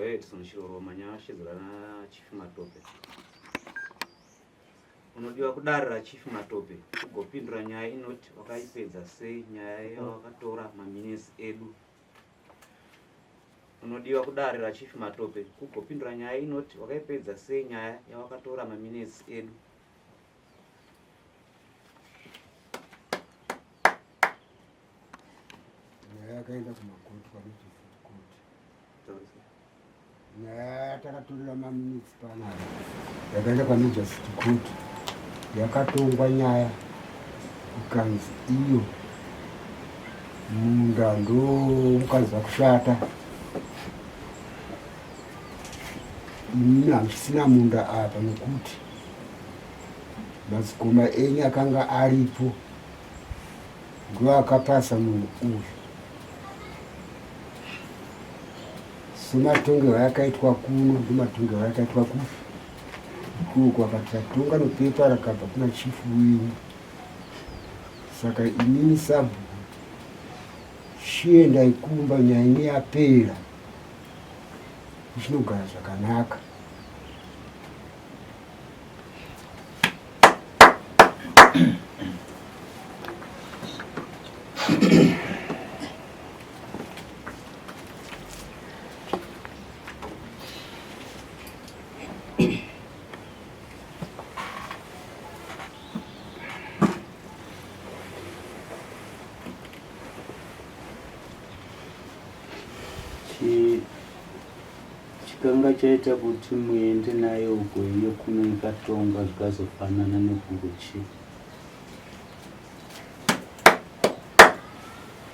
Edson Chiroroma nyashedzera naChief Matope. Unodiwa kudare raChief Matope ugopindura nyaya inoti wakaipedza sei nyaya yawakatora maminitsi edu. Unodiwa kudare raChief Matope ugopindura nyaya inoti wakaipedza sei nyaya yawakatora maminitsi edu. Nyaya yakaenda kumakoti kwaMajor Court. Nyaya yatakatorera maminitsi panapa yakaenda kwaMajor City Court yakatongwa nyaya ikanzi iyo munda ndomukanzi vakushata imimi hamusisina munda apa nokuti madzikoma enyu akanga aripo Ndiwo akapasa munhu uyu. Sematongerwo ayakaitwa kuno ndomatongerwo ayakaitwa kupi ikoko akati tatonga nopepa rakabva kuna chifu wenyu saka inini sabhuku chiendai kumba nyaya ini yapera ichinogara zvakanaka. Chikanga chaita kuti muende nayo uko iyo kuno ikatongwa zvikazofanana nekuko chii?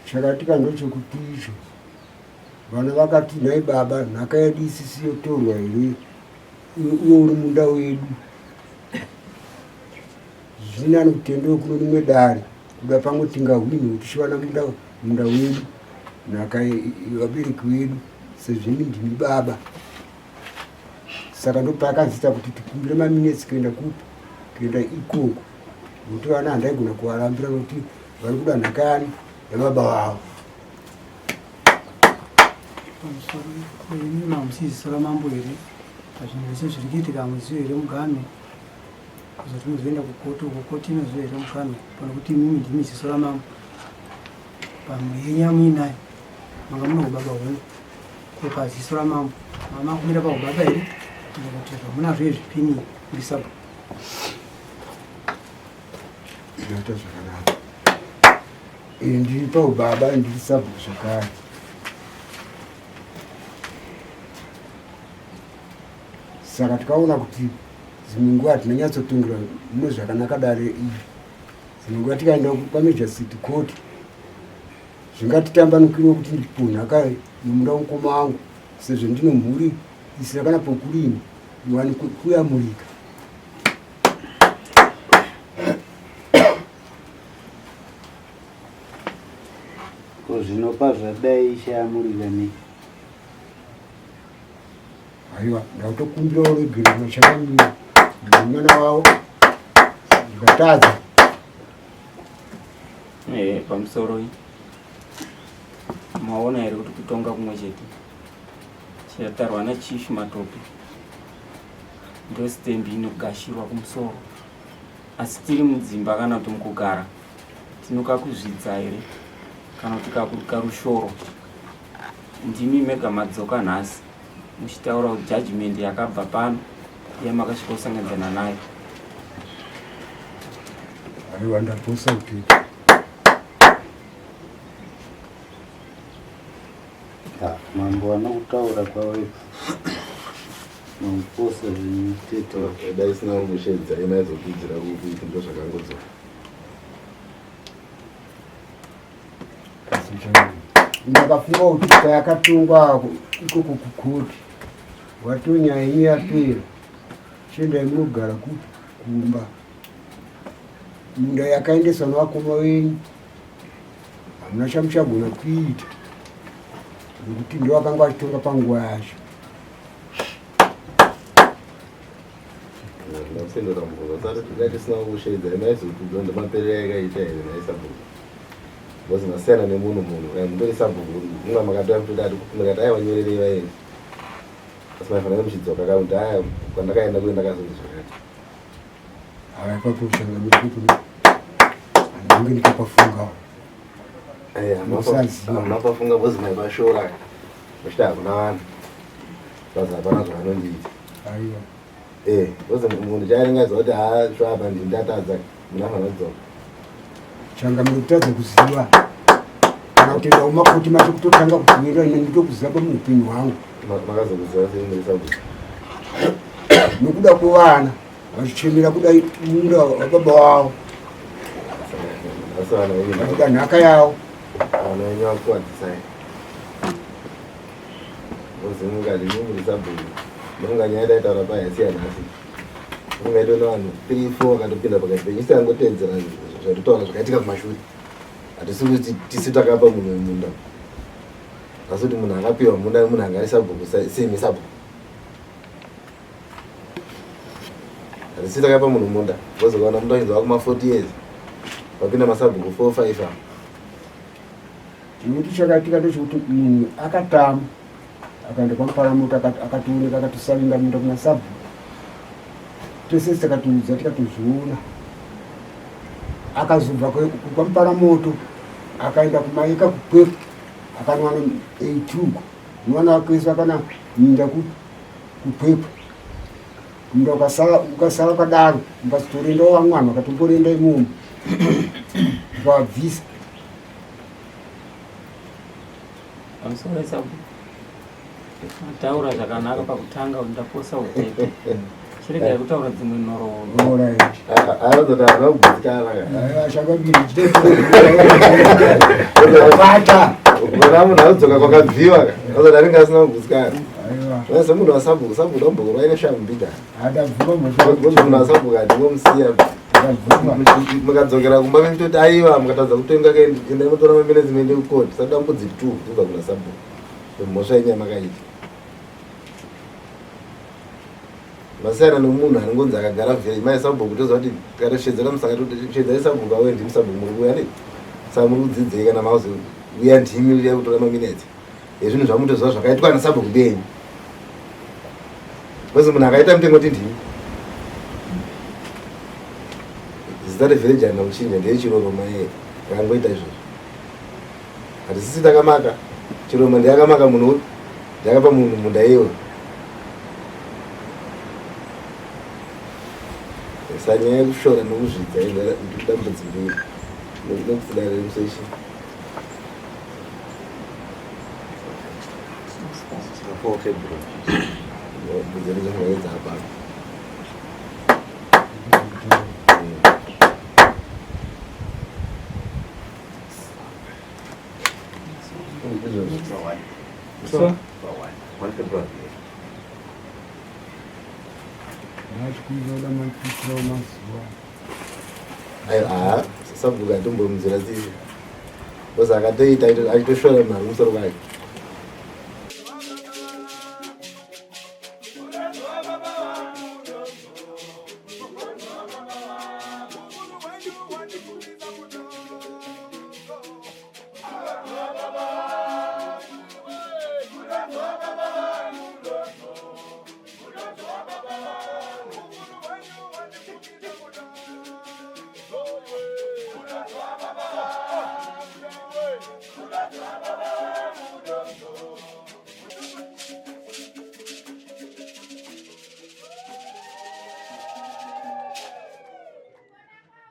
Chakatika ndochekuti icho vana vakati nhai baba nhaka yedu isisi yotorwa here uye uri munda wedu zvinani kutendewe kuno rimwe dare kuda pamwe tingahwinhe tichiwana munda munda wedu nhaka yevabereki vedu sezvo imi ndimi baba saka ndopaakazita kuti tikumbire maminetsi kuenda kupi kuenda ikoko nokuti vana handaigona kuvarambira nokuti vari kuda nhaka yani yababa vavo pamusoro imi mamusiziso ramambo here pazvinhu zvese zviri kuitika hamuzivi here muganhu kuzoti muzoenda kukoti uko koti inoziva here muganhu pano kuti imimi ndimi ziso ramambo pamhuri yenyu yamuinayo manga mune ubaba hwenyu ko paziso ramambo mama kumira paubaba here kana kuti zvamunazvo izvi pini muri sabhuku Ndinoita zvakanaka. Ini ndiri paubaba ndiri sabhuku zvakare. Saka tikaona kuti dzimwe nguva hatinonyatsotongerwa mune zvakanaka dare iri. Dzimwe nguva tikaenda kwaMajor City Court zvingatitambanukirwe kuti ndipuwe nhaka yomunda womukoma wangu sezvo ndino mhuri isina kana pokurima iwani kuyamurika. Ko zvino pazvadai ichayamurika nei? Aiwa, ndakutokumbirawo regerero chakamira ndimwana wavo ndikatadza. Eh, pamusoro iyi maona here kuti kutonga kumwe chete chatarwa nachief Matope ndostembi inogashirwa kumusoro asi tiri mudzimba kana kuti mukugara tinokakuzvidza here kana kuti karushoro ndimi mega madzoka nhasi muchitaura kuti judgment yakabva pano yamakasvika kusanganidzana nayo aiwa ndaposa kuti Mambo vanokutaura kwavo makuposa zvenyu tete. Dai isina kumushedza imaizokuidzira kupi kuti ndozvakangodzoka. Ndakafunga kuti payakatongwa ikoko kukoti watonyaya yenyu yapera chiendai munogara kupi kumba munda yakaendeswa nevakoma venyu hamuna chamuchagona kuita nekuti ndovakanga vachitonga panguva yacho ndapindura mubvunzo sati tinga tisina kukusheedza maizotudza ndomaperero yakaita here nhai sabhuku because masiyana nemunhu munhu kana mundori sabhuku mumwe makatoti ati mukati aiwa nyorerei vaenzi. Asi maifanira muchidzoka ka kuti aya kwandakaenda kuye ndakazonzi zvakati. Haya ipapo changamire kuti handinge ndikapafungawo. Musaziva. Mapafunga because maipashora. Muchiti hakuna vanhu. Basi hapana zvavanondiita. Aiwa. Eh, because munhu chaanenge aziva kuti haa sho apa ndini ndatadza munhu afanira kudzoka. Changamire kutadza kuziva kana kutoenda kumakoti macho kutotanga kukuenda ine nditokuziva pamuupenyu hwangu. Makazokuziva sei muri sabhuku? Nokuda kwevana vachichemera kuda munda wababa wavo. Asi vana venyu Vakuda nhaka yavo. Vana venyu vakuwadzisai. Because mungati imi muri sabhuku. Munonga nyaya yataitaura paya yasiya nhasi. Mungaitona vanhu 3 4 vakatopinda pakati penyu. Isu tangotevedzera zvatotaura zvakaitika kumashure. Hatisi kuti tisu takapa munhu wemunda. Asi kuti munhu akapiwa munda munhu anga ari sabhuku semi sabhuku. Hatisi takapa munhu munda. Because ukaona munda uchinzi wakuma 40 years. Wapinda masabhuku 4 5 apa. Chinoiti chakaitika ndechekuti munhu akatama akaenda kwaMuparamoto akatooneka akatosavinga munda kuna sabhuku. Tese takatoudza tikatozviona. Akazobva kwaMuparamoto akaenda kuMaika kuKwekwe akanowana 82 uko. Mwana wake wese akana minda kuKwekwe. Munda ukasara ukadaro mbazitorenda wamwe vanhu vakatomborenda imomo. Vabvisa. Pamusoro sabhuku. Mataura zvakanaka pakutanga kuti ndaposa utete. Chiregai kutaura dzimwe nhoroondo. Alright. Anozoti haana kugutsikana ka. Shakabiri chitete. Ukaona munhu anodzoka kwakabviwa ka. Anozoti anenge asina kugutsikana. Aiwa. Zvose munhu wasabhuku, sabhuku ndombokurwa ine shambi ka. Adabvuma mhosva. Ngozi munhu wasabhuku handingomusiya. Adabvuma. Mukadzokera kumba mechitoti aiwa mukatadza kutenga ka endai motora maminetsi muende kukoti. Sada mbudzi 2 dzobva kuna sabhuku. Mhosva yenyu yamakaita. Masiyana nomunhu anongonzi akagara vheri mai sabhuku toziva kuti tikatoshedzera musaka toshedzai sabhuku auye ndimi sabhuku muri kuuya nei saka muri kudzidzei kana mazouya ndimi uya kutora maminetsi ezvinhu zvamutoziva zvakaitwa nasabhuku benyu because munhu akaita mutengo ti ndimi zita revhireji harina kuchinja ndeyechiroro mai akangoita izvozvo hatisisi takamaka chiroma ndiyakamaka munhu upi ndiyakapa munhu munda iwe sanyaya yekushora nokuzvidza ndambudzo mbiri nokudare remuseshi 4 February. bvudzi redu dzapapa So, 1 February. Ndachikuzoda maitiro mazuva. Aiwa, haa sabhuku atombomudzira tsitsi because akatoita achitoshora munhu ari kumusoro kwake. Baba.